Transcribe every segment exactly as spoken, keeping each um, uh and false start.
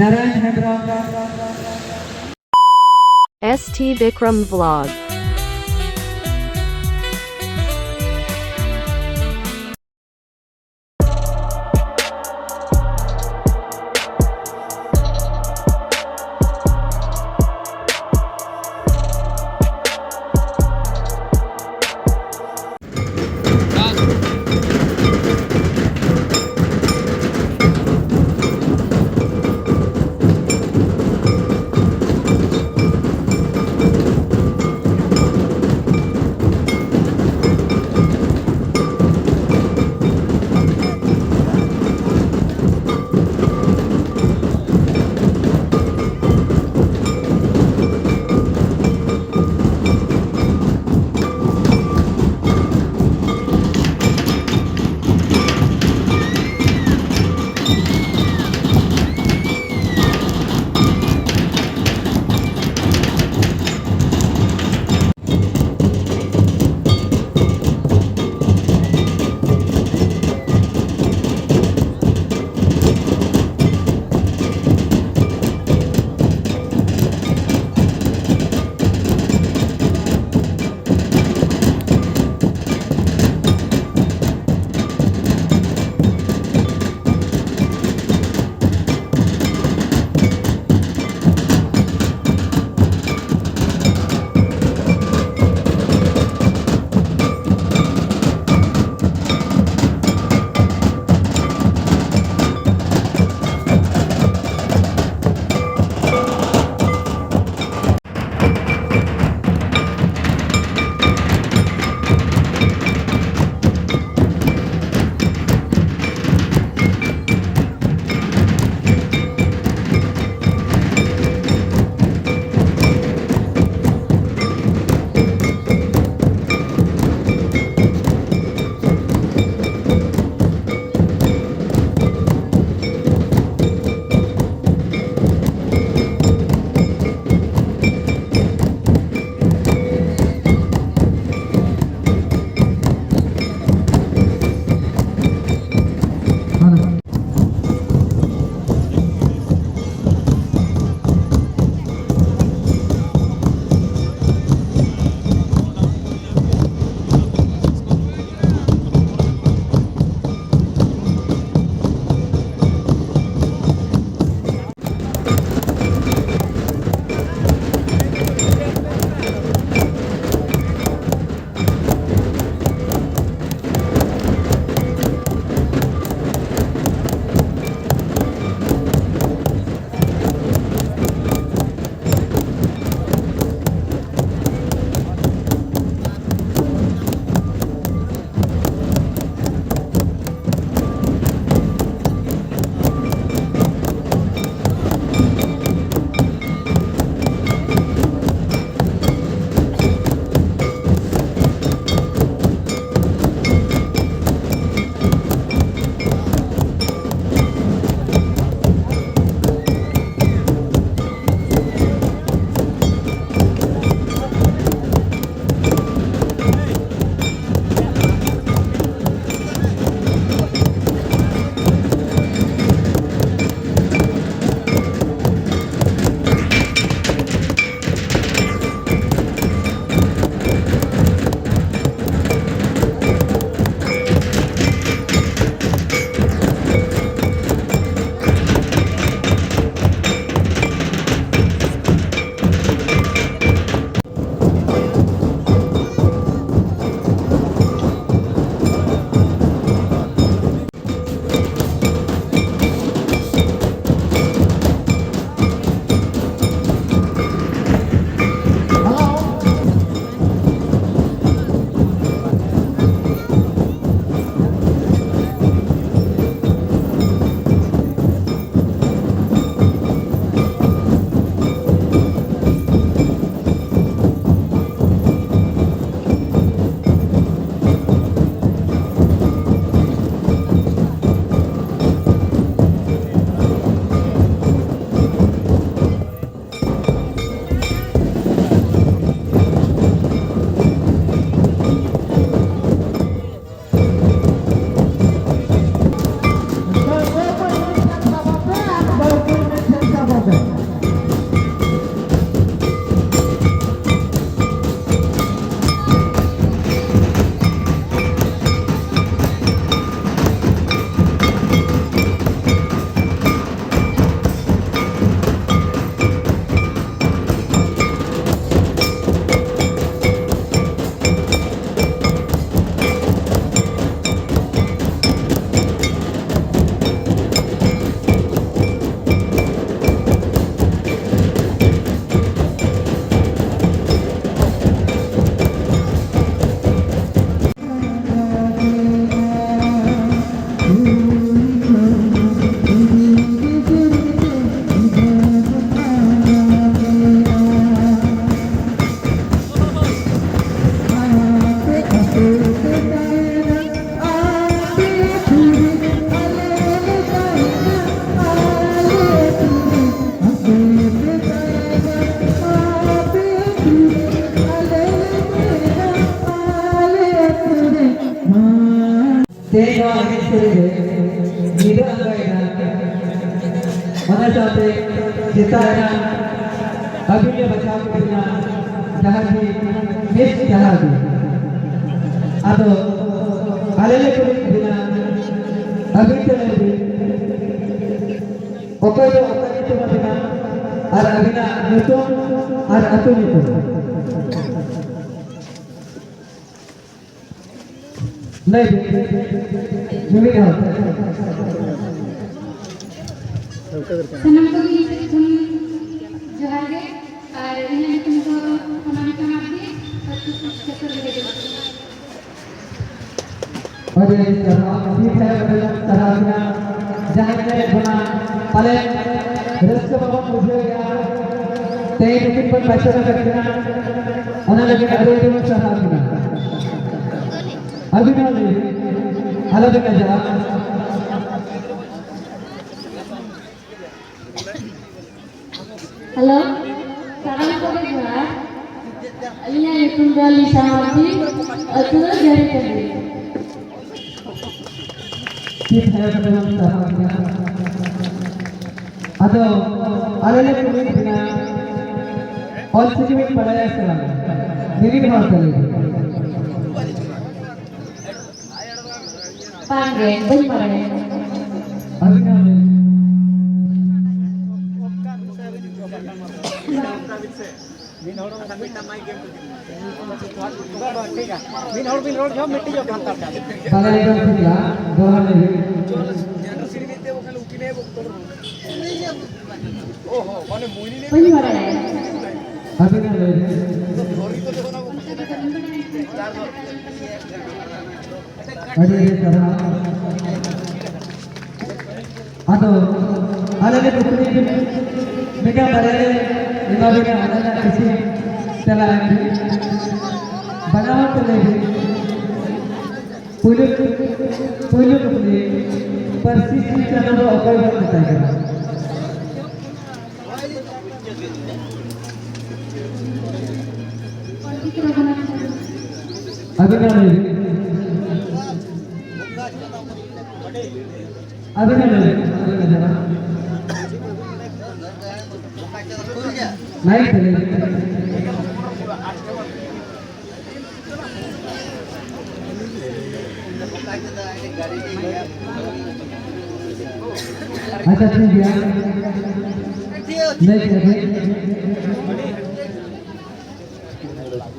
Narayan Hembrom. S T Bikram Vlog. ᱛᱮᱦᱮᱧ ᱱᱚᱣᱟ ᱮᱱᱮᱡ ᱥᱮᱨᱮᱧ ᱨᱮ ᱧᱤᱫᱟᱹ ᱟᱸᱜᱟ ᱮᱱᱟ, ᱚᱱᱟ ᱥᱟᱶᱛᱮ ᱥᱮᱛᱟᱜ ᱮᱱᱟ, ᱟᱹᱵᱤᱱ ᱞᱮ ᱵᱟᱪᱷᱟᱣ ᱠᱮᱫ ᱵᱤᱱᱟ ᱡᱟᱦᱟᱸ ᱜᱮ ᱢᱤᱥ ᱡᱟᱦᱟᱸ ᱜᱮ᱾ ᱟᱫᱚ ᱟᱞᱮ ᱞᱮ ᱠᱩᱞᱤᱭᱮᱫ ᱵᱤᱱᱟ, ᱟᱹᱵᱤᱱ ᱛᱮ ᱞᱟᱹᱭ ᱵᱤᱱ, ᱚᱠᱚᱭ ᱫᱚ ᱚᱠᱟ ᱧᱩᱛᱩᱢ ᱟᱹᱵᱤᱱᱟ ᱟᱨ ᱟᱹᱵᱤᱱᱟᱜ ᱧᱩᱛᱩᱢ ᱟᱨ ᱟᱹᱛᱩ ᱧᱩᱛᱩᱢ? ᱞᱟᱹᱭ ᱵᱤᱱ, ᱢᱤᱢᱤᱫ ᱦᱚᱲ᱾ ᱥᱟᱱᱟᱢ ᱠᱚᱜᱮ ᱤᱧ ᱥᱮᱫ ᱠᱷᱚᱱ ᱡᱚᱦᱟᱨ ᱜᱮ᱾ ᱟᱨ ᱤᱧᱟᱹᱜ ᱧᱩᱛᱩᱢ ᱫᱚ ᱚᱱᱟᱢᱤᱠᱟ ᱢᱟᱨᱰᱤ, ᱟᱹᱛᱩ ᱪᱟᱹᱛᱩᱨ ᱜᱟᱹᱰᱤ᱾ ᱟᱹᱰᱤ ᱟᱹᱰᱤ ᱥᱟᱨᱦᱟᱣ, ᱟᱹᱰᱤ ᱥᱟᱨᱦᱟᱣ, ᱥᱟᱨᱦᱟᱣ ᱠᱤᱱᱟ ᱡᱟᱦᱟᱸᱭ ᱧᱮᱞᱮᱫ ᱵᱚᱱᱟ, ᱯᱟᱞᱮᱱ ᱨᱟᱹᱥᱠᱟᱹ ᱵᱟᱵᱚᱱ ᱵᱩᱡᱷᱟᱹᱣᱮᱫᱼᱟ, ᱛᱮᱦᱮᱧ ᱱᱩᱠᱤᱱ ᱵᱚᱱ ᱯᱟᱥᱮᱨ ᱟᱠᱟᱫ ᱠᱤᱱᱟ, ᱚᱱᱟ ᱞᱟᱹᱜᱤᱫ ᱟᱹᱰᱤ ᱟᱹᱰᱤ ᱵᱚᱱ ᱥᱟᱨᱦᱟᱣ ᱠᱤᱱᱟ᱾ ᱟᱹᱵᱤᱱ ᱦᱚᱸ ᱞᱟᱹᱭ ᱵᱤᱱ, ᱟᱞᱚᱵᱤᱱ ᱞᱟᱡᱟᱜᱼᱟ᱾ ᱦᱮᱞᱳ, ᱥᱟᱱᱟᱢ ᱠᱚᱜᱮ ᱡᱚᱦᱟᱨ᱾ ᱟᱹᱞᱤᱧᱟᱜ ᱧᱩᱛᱩᱢ ᱫᱚ ᱞᱤᱥᱟ ᱢᱟᱨᱰᱤ, ᱟᱹᱛᱩ ᱫᱚ ᱡᱟᱹᱲᱤ ᱴᱟᱺᱰᱤ᱾ ᱪᱮᱫ ᱦᱮᱡ ᱠᱟᱛᱮ ᱵᱚᱱ ᱥᱟᱨᱦᱟᱣ ᱠᱮᱫᱟ? ᱟᱫᱚ ᱟᱞᱮ ᱞᱮ ᱠᱩᱞᱤᱭᱮᱫ ᱵᱤᱱᱟ, ᱚᱞ ᱪᱤᱠᱤ ᱵᱤᱱ ᱵᱟᱲᱟᱭᱟ ᱥᱮ ᱵᱟᱝ? ᱢᱤᱢᱤᱫ ᱦᱚᱲ ᱛᱮ ᱞᱟᱹᱭ ᱵᱤᱱ᱾ ᱵᱟᱝᱜᱮ, ᱵᱟᱹᱧ ᱵᱟᱲᱟᱭᱟ᱾ ᱟᱹᱵᱤᱱ ᱦᱚᱸ ᱞᱟᱹᱭ ᱵᱤᱱ᱾ ᱢᱤᱫ ᱦᱚᱲ ᱵᱤᱱ ᱨᱚᱲ ᱡᱚᱦᱚᱜ ᱢᱤᱫᱴᱤᱡ ᱚᱠᱟ ᱞᱮᱠᱟ? ᱛᱟᱦᱞᱮ ᱮᱠᱫᱚᱢ ᱴᱷᱤᱠ ᱜᱮᱭᱟ, ᱫᱚᱦᱲᱟ ᱞᱟᱹᱭ ᱵᱤᱱ᱾ ᱵᱟᱹᱧ ᱵᱟᱲᱟᱭᱟ᱾ ᱟᱹᱵᱤᱱ ᱦᱚᱸ ᱞᱟᱹᱭ ᱵᱤᱱ᱾ ᱟᱹᱰᱤ ᱟᱹᱰᱤ ᱥᱟᱨᱦᱟᱣ᱾ ᱟᱫᱚ ᱟᱞᱮ ᱞᱮ ᱠᱩᱠᱞᱤ ᱵᱤᱱ, ᱢᱤᱫᱴᱟᱝ ᱵᱟᱨᱭᱟ ᱞᱮ ᱮᱢᱟ ᱵᱤᱱᱟ, ᱚᱱᱟ ᱨᱮᱱᱟᱜ ᱠᱤᱪᱷᱩ ᱛᱮᱞᱟ ᱮᱢ ᱵᱤᱱ᱾ ᱵᱟᱱᱟ ᱦᱚᱲ ᱛᱮ ᱞᱟᱹᱭ ᱵᱤᱱ᱾ ᱯᱩᱭᱞᱩ, ᱯᱩᱭᱞᱩ ᱠᱩᱠᱞᱤ, ᱯᱟᱹᱨᱥᱤ ᱥᱤᱧ ᱪᱟᱸᱫᱚ ᱫᱚ ᱚᱠᱚᱭ ᱵᱚᱱ ᱢᱮᱛᱟᱭ ᱠᱟᱱᱟ? ᱟᱹᱵᱤᱱᱟᱜ ᱞᱟᱹᱭ ᱵᱤᱱ᱾ ᱟᱹᱵᱤᱱ ᱦᱚᱸ ᱞᱟᱹᱭ ᱵᱤᱱ, ᱟᱹᱵᱤᱱ ᱦᱚᱸ ᱞᱟᱹᱭ ᱵᱤᱱ᱾ ᱢᱟᱭᱤᱠ ᱛᱮ ᱞᱟᱹᱭ ᱵᱤᱱ᱾ ᱟᱪᱪᱷᱟ, ᱴᱷᱤᱠ ᱜᱮᱭᱟ᱾ ᱞᱟᱹᱭ ᱠᱮᱫᱟ ᱵᱤᱱ᱾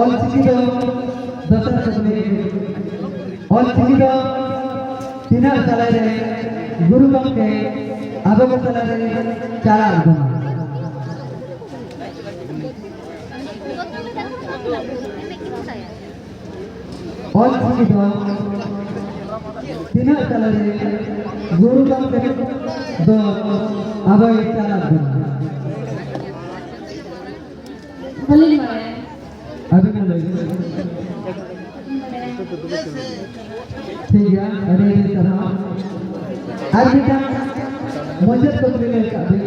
ᱚᱞ ᱪᱤᱠᱤ ᱫᱚ ᱫᱚᱥᱟᱨ ᱠᱩᱠᱞᱤ, ᱚᱞ ᱪᱤᱠᱤ ᱫᱚ ᱛᱤᱱᱟᱹᱜ ᱥᱟᱞᱮ ᱨᱮ ᱜᱩᱨᱩ ᱜᱚᱢᱠᱮ ᱟᱵᱚ ᱠᱚ ᱛᱟᱞᱟ ᱨᱮ ᱪᱟᱞᱟᱣ ᱞᱮᱱᱟ? ᱚᱞ ᱪᱤᱠᱤ ᱫᱚ ᱛᱤᱱᱟᱹᱜ ᱥᱟᱞᱮ ᱨᱮ ᱜᱩᱨᱩ ᱜᱚᱢᱠᱮ ᱫᱚ ᱟᱵᱚᱭ ᱪᱟᱞᱟᱣ ᱞᱮᱱᱟ? ᱵᱟᱹᱞᱤᱧ ᱵᱟᱲᱟᱭᱟ᱾ ᱟᱹᱵᱤᱱ ᱦᱚᱸ ᱞᱟᱹᱭ ᱵᱤᱱ᱾ ᱴᱷᱤᱠ ᱜᱮᱭᱟ, ᱟᱹᱰᱤ ᱟᱹᱰᱤ ᱥᱟᱨᱦᱟᱣ᱾ ᱟᱨ ᱢᱤᱫᱴᱟᱝ ᱢᱩᱪᱟᱹᱫ ᱠᱩᱠᱞᱤ ᱞᱟᱹᱭ ᱠᱟᱜ ᱵᱤᱱ᱾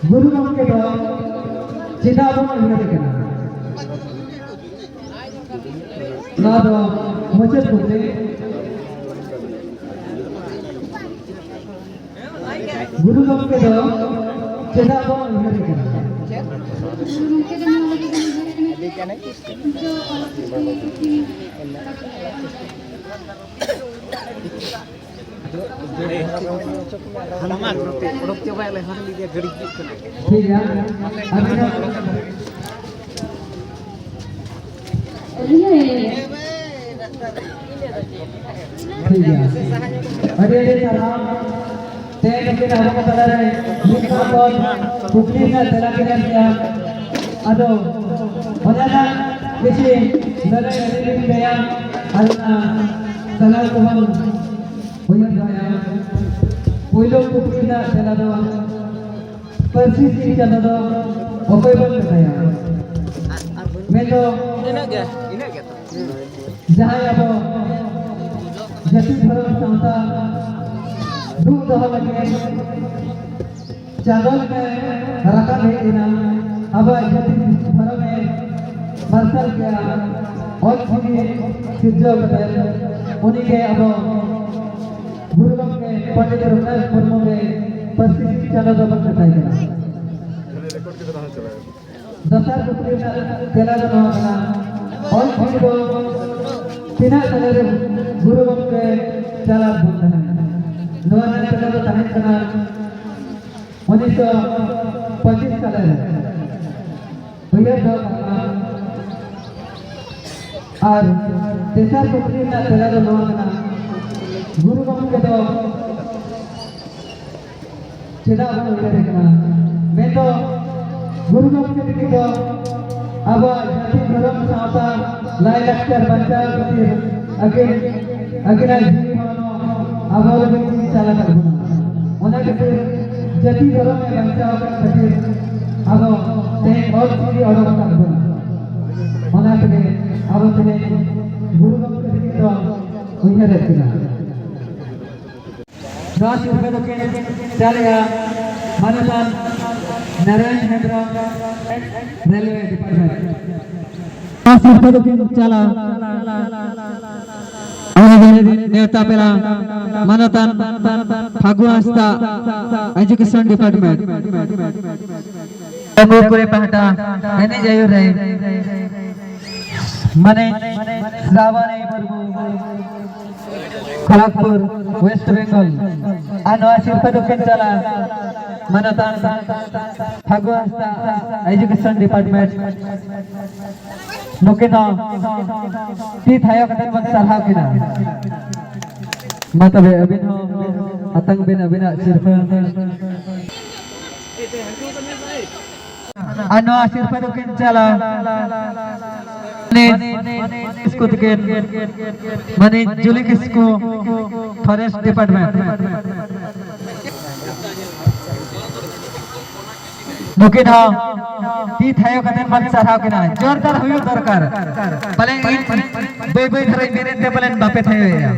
ᱜᱩᱨᱩ ᱜᱚᱢᱠᱮ ᱫᱚ ᱪᱮᱫᱟᱜ ᱵᱚᱱ ᱩᱭᱦᱟᱹᱨᱮ ᱠᱟᱱᱟ? ᱱᱚᱣᱟ ᱫᱚ ᱢᱩᱪᱟᱹᱫ ᱠᱩᱠᱞᱤ᱾ ᱜᱩᱨᱩ ᱜᱚᱢᱠᱮ ᱫᱚ ᱪᱮᱫᱟᱜ ᱵᱚᱱ ᱩᱭᱦᱟᱹᱨᱮ ᱠᱟᱱᱟ? ᱴᱷᱤᱠ ᱜᱮᱭᱟ᱾ ᱟᱹᱵᱤᱱᱟᱜ ᱴᱷᱤᱠ ᱜᱮᱭᱟ᱾ ᱟᱹᱰᱤ ᱟᱹᱰᱤ ᱥᱟᱨᱦᱟᱣ᱾ ᱛᱮᱦᱮᱧ ᱱᱩᱠᱤᱱ ᱟᱵᱚ ᱠᱚ ᱛᱟᱞᱟᱨᱮ ᱢᱤᱫ ᱵᱟᱨ ᱠᱚ ᱠᱩᱠᱞᱤ ᱨᱮᱱᱟᱜ ᱛᱮᱞᱟ ᱠᱤᱱ ᱮᱢ ᱠᱮᱜᱼᱟ᱾ ᱟᱫᱚ ᱚᱱᱟ ᱨᱮᱱᱟᱜ ᱠᱤᱪᱷᱤ ᱞᱟᱹᱞᱟᱹᱭ ᱟᱹᱞᱤᱧ ᱞᱤᱧ ᱞᱟᱹᱭᱟ᱾ ᱟᱨ ᱚᱱᱟ ᱥᱟᱱᱟᱢ ᱠᱚᱵᱚᱱ ᱩᱭᱦᱟᱹᱨ ᱫᱚᱦᱚᱭᱟ᱾ ᱯᱳᱭᱞᱳ ᱠᱩᱠᱞᱤ ᱨᱮᱱᱟᱜ ᱛᱮᱞᱟ ᱫᱚ ᱯᱟᱹᱨᱥᱤ ᱥᱤᱧ ᱪᱟᱸᱫᱚ ᱫᱚ ᱚᱠᱚᱭ ᱵᱚᱱ ᱢᱮᱛᱟᱭᱟ? ᱢᱮᱱᱫᱚ ᱤᱱᱟᱹᱜ ᱜᱮ, ᱤᱱᱟᱹᱜ ᱜᱮ ᱛᱚ᱾ ᱡᱟᱦᱟᱸᱭ ᱟᱵᱚ ᱡᱟᱹᱛᱤ ᱫᱷᱚᱨᱚᱢ ᱥᱟᱶᱛᱟ ᱫᱩᱜ ᱫᱚᱦᱚ ᱞᱟᱹᱜᱤᱫ ᱪᱟᱸᱫᱚ ᱞᱮᱠᱟᱭ ᱨᱟᱠᱟᱵ ᱦᱮᱡ ᱮᱱᱟ, ᱟᱵᱚᱣᱟᱜ ᱡᱟᱹᱛᱤ ᱫᱷᱚᱨᱚᱢ ᱮ ᱢᱟᱨᱥᱟᱞ ᱠᱮᱜᱼᱟ᱾ ᱚᱞ ᱪᱤᱠᱤ ᱥᱤᱨᱡᱟᱹᱣ ᱠᱟᱛᱮ ᱩᱱᱤ ᱜᱮ ᱟᱵᱚ ᱜᱩᱨᱩ ᱜᱚᱢᱠᱮ ᱯᱚᱱᱰᱤᱛ ᱨᱚᱜᱷᱩᱱᱟᱛᱷ ᱢᱩᱨᱢᱩ ᱜᱮ ᱯᱟᱹᱨᱥᱤ ᱪᱟᱸᱫᱚ ᱫᱚᱵᱚᱱ ᱢᱮᱛᱟᱭ ᱠᱟᱱᱟ᱾ ᱫᱚᱥᱟᱨ ᱠᱩᱠᱞᱤ ᱨᱮᱱᱟᱜ ᱛᱮᱞᱟ ᱫᱚ ᱱᱚᱣᱟ ᱠᱟᱱᱟ, ᱚᱞ ᱪᱤᱠᱤ ᱫᱚ ᱛᱤᱱᱟᱹᱜ ᱥᱟᱞᱮ ᱨᱮ ᱜᱩᱨᱩ ᱜᱚᱢᱠᱮ ᱪᱟᱞᱟᱜ ᱵᱚᱱ ᱛᱟᱦᱮᱸ? ᱱᱚᱣᱟ ᱨᱮᱱᱟᱜ ᱛᱮᱞᱟ ᱫᱚ ᱛᱟᱦᱮᱸ ᱠᱟᱱᱟ ᱩᱱᱤᱥᱥᱚ ᱯᱚᱸᱪᱤᱥ ᱥᱟᱞᱮ ᱨᱮ᱾ ᱩᱭᱦᱟᱹᱨ ᱫᱚᱦᱚ ᱠᱟᱜ ᱢᱟ᱾ ᱟᱨ ᱛᱮᱥᱟᱨ ᱠᱩᱠᱞᱤ ᱨᱮᱱᱟᱜ ᱛᱮᱞᱟ ᱫᱚ ᱱᱚᱣᱟ ᱠᱟᱱᱟ, ᱜᱩᱨᱩ ᱜᱚᱢᱠᱮ ᱫᱚ ᱪᱮᱫᱟᱜ ᱵᱚᱱ ᱩᱭᱦᱟᱹᱨᱮ ᱠᱟᱱᱟ? ᱢᱮᱱᱫᱚ ᱜᱩᱨᱩ ᱜᱚᱢᱠᱮ ᱛᱟᱹᱠᱤᱱ ᱫᱚ ᱟᱵᱚᱣᱟᱜ ᱡᱟᱹᱛᱤ, ᱫᱷᱚᱨᱚᱢ, ᱥᱟᱶᱛᱟ, ᱞᱟᱭᱼᱞᱟᱠᱪᱟᱨ ᱵᱟᱧᱪᱟᱣ ᱠᱷᱟᱹᱛᱤᱨ ᱟᱹᱠᱤᱱ, ᱟᱹᱠᱤᱱᱟᱜ ᱡᱤᱣᱤ ᱦᱚᱲᱢᱚ ᱟᱵᱚ ᱞᱟᱹᱜᱤᱫ ᱠᱤᱱ ᱪᱟᱞ ᱟᱠᱟᱫ ᱵᱚᱱᱟ᱾ ᱚᱱᱟ ᱠᱷᱟᱹᱛᱤᱨ ᱡᱟᱹᱛᱤ ᱫᱷᱚᱨᱚᱢ ᱮ ᱵᱟᱧᱪᱟᱣ ᱟᱠᱟᱫ ᱠᱷᱟᱹᱛᱤᱨ ᱟᱵᱚ ᱛᱮᱦᱮᱧ ᱚᱞ ᱪᱤᱠᱤ ᱚᱰᱚᱠ ᱟᱠᱟᱫ ᱵᱚᱱᱟ᱾ ᱚᱱᱟ ᱛᱮᱜᱮ ᱟᱵᱚ ᱛᱮᱦᱮᱧ ᱜᱩᱨᱩ ᱜᱚᱢᱠᱮ ᱛᱟᱹᱠᱤᱱ ᱫᱚ ᱩᱭᱦᱟᱹᱨᱮᱫ ᱠᱤᱱᱟ᱾ ᱱᱚᱣᱟ ᱥᱤᱨᱯᱟᱹ ᱫᱚᱠᱤᱱ ᱪᱟᱞᱮᱜᱼᱟ ᱢᱟᱱᱚᱛᱟᱱ ᱱᱟᱨᱟᱭᱚᱱ ᱦᱮᱢᱵᱨᱚᱢ, ᱨᱮᱞᱣᱮ ᱰᱤᱯᱟᱨᱴᱢᱮᱱᱴ᱾ ᱱᱚᱣᱟ ᱥᱤᱨᱯᱟᱹ ᱫᱚᱠᱤᱱ ᱪᱟᱞᱟ ᱟᱞᱮ ᱨᱮᱱ ᱱᱮᱣᱛᱟ ᱯᱮᱲᱟ ᱢᱟᱱᱚᱛᱟᱱ ᱯᱷᱟᱹᱜᱩ ᱦᱟᱸᱥᱫᱟ, ᱮᱡᱩᱠᱮᱥᱚᱱ ᱰᱤᱯᱟᱨᱴᱢᱮᱱᱴ᱾ ᱛᱟᱹᱜᱩ ᱠᱚᱨᱮ ᱯᱟᱦᱴᱟ ᱮᱱᱮᱡ ᱟᱹᱭᱩᱨ ᱨᱮ ᱢᱟᱱᱮ ᱥᱨᱟᱵᱚᱱᱤ ᱢᱩᱨᱢᱩ, ᱠᱷᱚᱲᱚᱜᱽᱯᱩᱨ, ᱳᱭᱮᱥᱴ ᱵᱮᱝᱜᱚᱞ᱾ ᱟᱨ ᱱᱚᱣᱟ ᱥᱤᱨᱯᱟᱹ ᱫᱚᱠᱤᱱ ᱪᱟᱞᱟ ᱢᱟᱱᱚᱛᱟᱱ ᱯᱷᱟᱹᱜᱩ ᱦᱟᱸᱥᱫᱟ, ᱮᱡᱩᱠᱮᱥᱚᱱ ᱰᱤᱯᱟᱨᱴᱢᱮᱱᱴ᱾ ᱱᱩᱠᱤᱱ ᱦᱚᱸ ᱛᱤ ᱛᱷᱟᱭᱚ ᱠᱟᱛᱮ ᱵᱚᱱ ᱥᱟᱨᱦᱟᱣ ᱠᱤᱱᱟ᱾ ᱢᱟ ᱛᱚᱵᱮ ᱟᱹᱵᱤᱱ ᱦᱚᱸ ᱟᱛᱟᱝ ᱵᱤᱱ ᱟᱹᱵᱤᱱᱟᱜ ᱥᱤᱨᱯᱟᱹ᱾ ᱟᱨ ᱱᱚᱣᱟ ᱥᱤᱨᱯᱟᱹ ᱫᱚᱠᱤᱱ ᱪᱟᱞᱟ ᱢᱟᱹᱱᱤᱡ ᱠᱤᱥᱠᱩ ᱛᱟᱹᱠᱤᱱ, ᱢᱟᱹᱱᱤᱡ ᱡᱩᱞᱤ ᱠᱤᱥᱠᱩ, ᱯᱷᱚᱨᱮᱥᱴ ᱰᱤᱯᱟᱨᱴᱢᱮᱱᱴ᱾ ᱱᱩᱠᱤᱱ ᱦᱚᱸ ᱛᱤ ᱛᱷᱟᱭᱚ ᱠᱟᱛᱮ ᱵᱚᱱ ᱥᱟᱨᱦᱟᱣ ᱠᱤᱱᱟ᱾ ᱡᱳᱨᱫᱟᱨ ᱦᱩᱭᱩᱜ ᱫᱚᱨᱠᱟᱨ᱾ ᱯᱟᱞᱮ ᱤᱧ ᱵᱟᱹᱭ ᱵᱟᱹᱭ ᱫᱷᱟᱨᱟᱧ ᱢᱮᱱᱮᱫ ᱛᱮ ᱯᱟᱞᱮᱱ ᱵᱟᱯᱮ ᱛᱷᱟᱭᱚᱭᱮᱫᱼᱟ᱾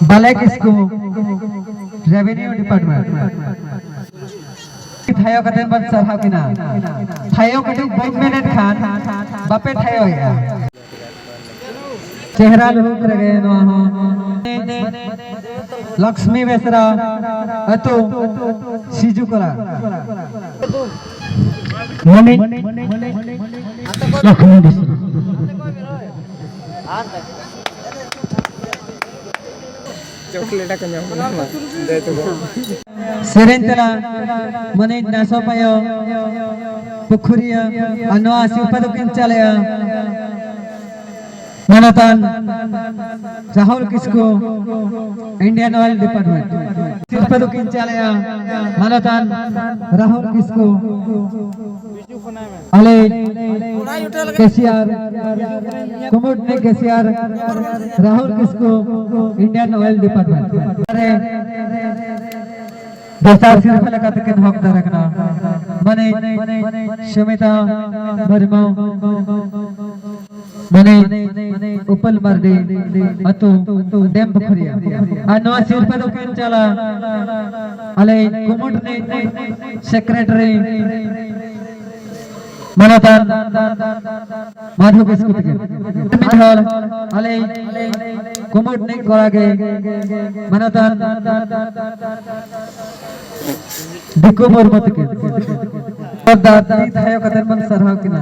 ᱵᱟᱞᱮ ᱠᱤᱥᱠᱩ, ᱨᱮᱵᱷᱮᱱᱤᱭᱩ ᱰᱤᱯᱟᱨᱴᱢᱮᱱᱴ᱾ ᱛᱷᱟᱭᱚ ᱠᱟᱛᱮ ᱵᱚᱱ ᱥᱟᱨᱦᱟᱣ ᱠᱤᱱᱟ᱾ ᱛᱷᱟᱭᱚ ᱠᱟᱹᱴᱤᱡ ᱵᱟᱹᱧ ᱢᱮᱱᱮᱫ ᱠᱷᱟᱱ ᱵᱟᱯᱮ ᱛᱷᱟᱭᱚᱭᱮᱫᱼᱟ᱾ ᱪᱮᱦᱨᱟ ᱞᱩᱦᱩᱠ ᱨᱮᱜᱮ ᱱᱚᱣᱟ ᱦᱚᱸ ᱞᱚᱠᱥᱢᱤ ᱵᱮᱥᱨᱟ ᱟᱹᱛᱩ ᱥᱤᱡᱩ ᱠᱚᱲᱟ᱾ ᱢᱟᱱᱤᱠ ᱞᱚᱠᱷᱢᱤ ᱵᱮᱥᱨᱟ᱾ ᱪᱚᱠᱞᱮᱴ ᱠᱚ ᱧᱟᱢ ᱠᱟᱱᱟ᱾ ᱥᱮᱨᱮᱧ ᱛᱮᱞᱟ ᱢᱟᱹᱱᱤᱡ ᱱᱟᱥᱚ ᱯᱟᱭᱚ ᱯᱩᱠᱷᱩᱨᱤᱭᱟᱹ ᱟᱨ ᱱᱚᱣᱟ ᱥᱤᱨᱯᱟᱹ ᱫᱚᱠᱤᱱ ᱪᱟᱞᱮᱜᱼᱟ ᱢᱟᱱᱚᱛᱟᱱ ᱨᱟᱦᱩᱞ ᱠᱤᱥᱠᱩ, Indian Oil Department᱾ ᱥᱤᱨᱯᱟᱹ ᱫᱚᱠᱤᱱ ᱪᱟᱞᱮᱜᱼᱟ ᱢᱟᱱᱚᱛᱟᱱ ᱨᱟᱦᱩᱞ ᱠᱤᱥᱠᱩ, ᱟᱞᱮ ᱠᱮᱥᱤᱭᱟᱨ, ᱠᱩᱢᱩᱴ ᱨᱤᱱᱤᱡ ᱠᱮᱥᱤᱭᱟᱨ ᱨᱟᱦᱩᱞ ᱠᱤᱥᱠᱩ, Indian Oil Department᱾ ᱫᱚᱥᱟᱨ ᱥᱤᱨᱯᱟᱹ ᱞᱮᱠᱟᱛᱮ ᱠᱤᱱ ᱦᱚᱠᱫᱟᱨ ᱟᱠᱟᱱᱟ ᱢᱟᱹᱱᱤᱡ ᱥᱩᱢᱤᱛᱟ ᱢᱩᱨᱢᱩ, ᱢᱟᱹᱱᱤᱡ ᱩᱯᱟᱹᱞ ᱢᱟᱨᱰᱤ, ᱟᱹᱛᱩ ᱰᱮᱢ ᱯᱩᱠᱷᱩᱨᱤᱭᱟᱹ᱾ ᱟᱨ ᱱᱚᱣᱟ ᱥᱤᱨᱯᱟᱹ ᱫᱚ ᱠᱤᱱ ᱪᱟᱞᱟ ᱟᱞᱮ ᱠᱩᱢᱩᱴ ᱨᱤᱱᱤᱡ ᱥᱮᱠᱨᱮᱴᱟᱨᱤ ᱢᱟᱱᱚᱛᱟᱱ ᱢᱟᱫᱷᱩ ᱠᱤᱥᱠᱩ ᱛᱟᱹᱠᱤᱱ᱾ ᱢᱤᱫ ᱦᱚᱲ ᱟᱞᱮ ᱠᱩᱢᱩᱴ ᱨᱤᱱᱤᱡ ᱠᱚᱲᱟ ᱜᱮ ᱢᱟᱱᱚᱛᱟᱱ ᱫᱤᱠᱩ ᱢᱩᱨᱢᱩ ᱛᱟᱹᱠᱤᱱ᱾ ᱡᱳᱨᱫᱟᱨ ᱛᱤ ᱛᱷᱟᱭᱚ ᱠᱟᱛᱮ ᱵᱚᱱ ᱥᱟᱨᱦᱟᱣ ᱠᱤᱱᱟ᱾